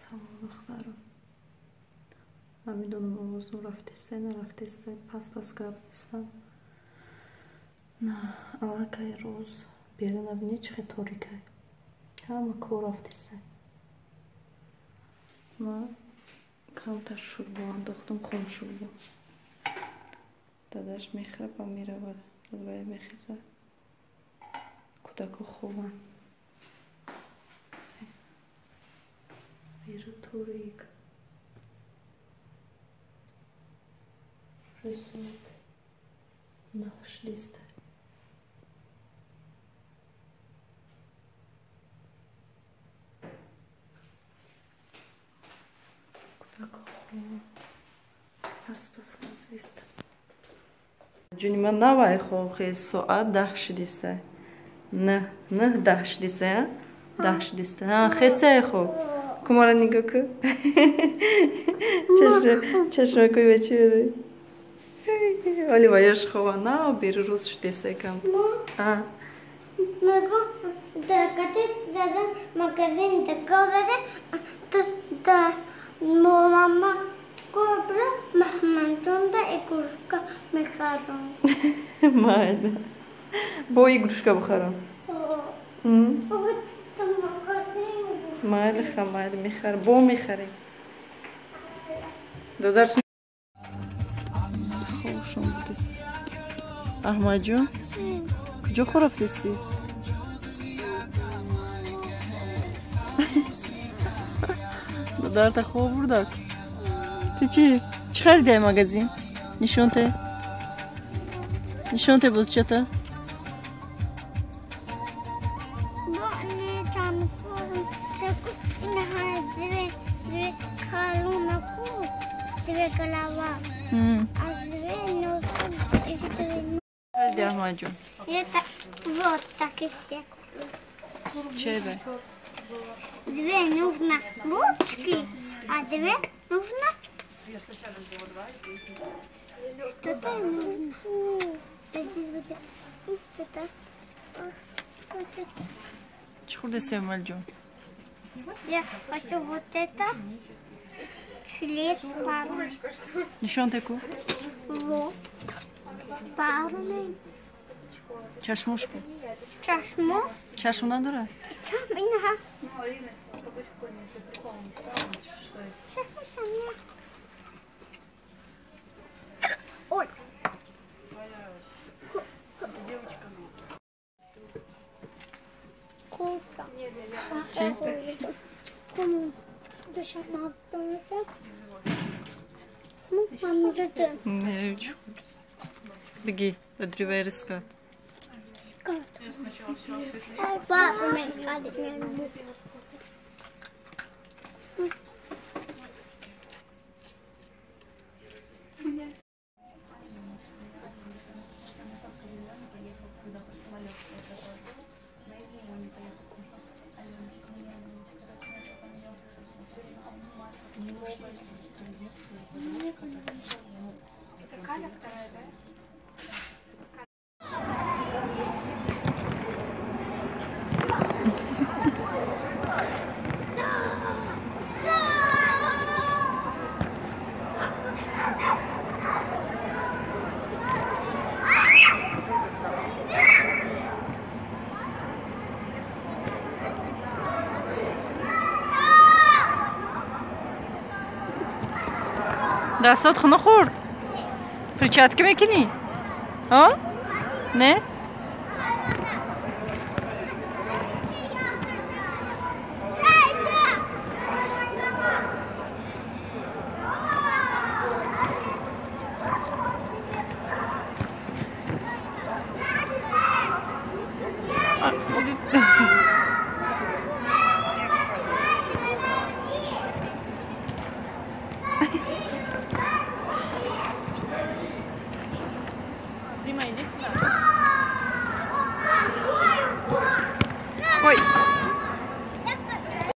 Салом духтарон. Намедонам овозум рафтеста нарафтеста, пас пас гап нестам. На, аллакай рӯз бера набинед чӣ хел торикай. Ҳама кор рафтеста. Ман камтар шӯрбо андохтам, хом шӯрбо. Дадаш мехӯрад ва меравад. Вай мехезад. Кӯдако хобанд. Бера торик. Зуд нашлиста. Кӯдако хоб. Пас пас гап зиста. Ҷони ман навай хоб хез соат 10 шидиста. 9 10 шидиста, 10 шидиста. Хесай хоб. Кумара нигоҳ кун. Чашмакои бачаро. Оли ваяш хова на бери рӯз шидиста кам. Могу дада магазин договора да мама кобра Махмаджонда игрушка мехарам. Майда. Бо игрушка бухарам. Майли ха, майли мехарам. Бо мехарем. Дадар хобшон будист. Аҳмадҷон, куҷо хоб рафтисти? Додарта хоб бурдак. Ти чӣ? Чӣ хариди магазин? Нишон те. Нишон те бузчата. Хариди Аҳмадҷон? Вот так и все куплю. Чай бай? Две нужно ручки, а две нужно что-то нужно. Чӣ хӯрдаси, Амалҷон? Я хочу вот это член с парой. Нишон теку? Вот. С парой. Чашмош ку? Чашмо? Чашм надорад? Чашм инҳа. Чашм я. Ой. Чӣ? Бигӣ, дадривай рискат. Это Каля вторая, да? Дастот хунук хӯрд? Перчатки мекунӣ? А? Не?